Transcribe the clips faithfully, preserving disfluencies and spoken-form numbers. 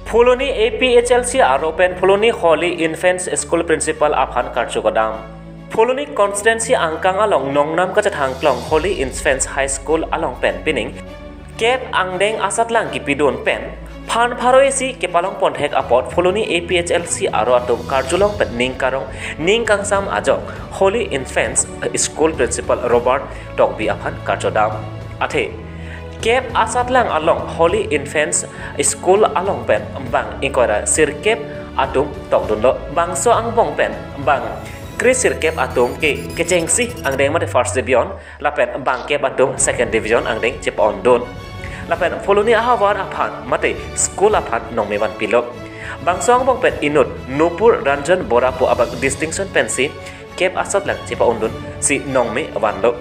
Phuloni A P H L C aro pen Phuloni Holy Infants School Principal aphan karcho kedam. Phuloni constituency angkang along nongnam kachethang klong Holy Infants High School along pen pining kep angdeng asatlang kipidun pen phan pharo isi kepalong ponthek apot Phuloni A P H L C aro atum karjulong pen ning karong ning kangsam ajok Holy Infants School Principal Robert Tokbi aphan karcho dam. Athe kep asatlang along Holy Infants School along pen bang ingkoi ra sirkep atum tokdunlo. Bangso angbong pen bang kre sirkep atum ke kechengsi angdeng mate first division, lapen bangkep atum second division angdeng chepa-ondun. Lapen Phuloni ahavar aphan mate school aphan nongme vanpilo. Bangso angbong pen inut Nupur Ranjan Bora pu abang distinction pensi kep asatlang chepa-ondun si nongme vanlo.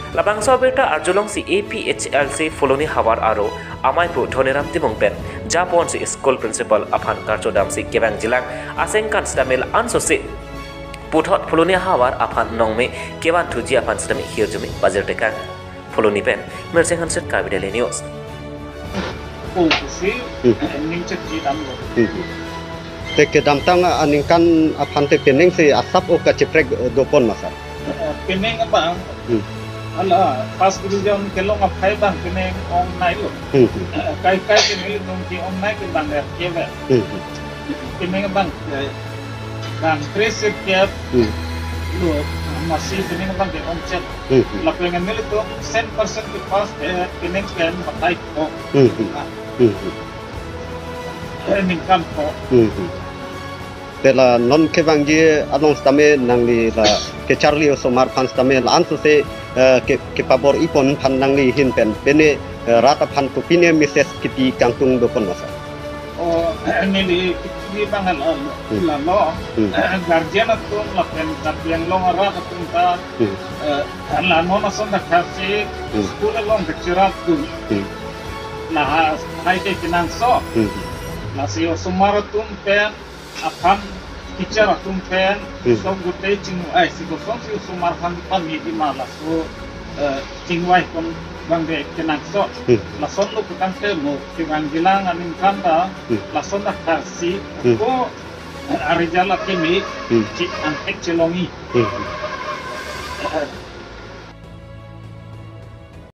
Labangso abirta arjulongsi A P H L C Phuloni havar aro amei pu Dhoniram Timung pen japonsi school principal aphan karcho damsi kevangjilang asengkan sitame la-ansosi puthot Phuloni havar aphan nongme kevanthuji aphan sitame hirjume pajirtekang. Phuloni pen Mirsing Hansit, Karbi Daily News. Kongsi Hmm. Ning chekji damlo. Hmm. Te kedamtang aningkan aphan te peneng si asap o kacheprek dopon ma sir? Eh, peneng abang. Hmm. Hala first division kelong aphai bang peneng ongnailo. Hmm. Eh, kai kai ke nelitum ke-ongnai ke bang er kever. Hmm. Peneng bang, eh, bang kre sirkep Hmm. lo, masi peneng bang ke-ongchot. Hmm. Lapen nelitum cent percent ke pass, eh, peneng pen batai ko. Hmm. Ah. Hmm. Eh, ningkan ko. Hmm. Te la non kevangji along sitame nangli la kecharli osomar aphan sitame la-ansosi, eh, ke, kepabor-ipon aphan nangli ahin pen pine, eh, rat aphan kopine message kipi kangtung dopon ma sir? O, neli kipi bang hala, Hmm. lalo, Hmm. guardian atum lapen Karbi Anglong arat atum ta, Hmm. eh, la non ason ta kharsi Hmm. school along kechirap tu. Hmm. La ha, hai ke kenangsot. Hmm. Lasi osomar atum pen aphan teacher atum pen Hmm. sok gute chingvai si kosonsi osomar aphan pamidi ma laso, eh, chingvaipon bang de kenangsot. Hmm. Lasonlo putangte mo kevangjilang aningkan ta Hmm. lason ta kharsi Hmm. ko, eh, arijal akimi Hmm. chi angthek chelongji. Hmm. Eh,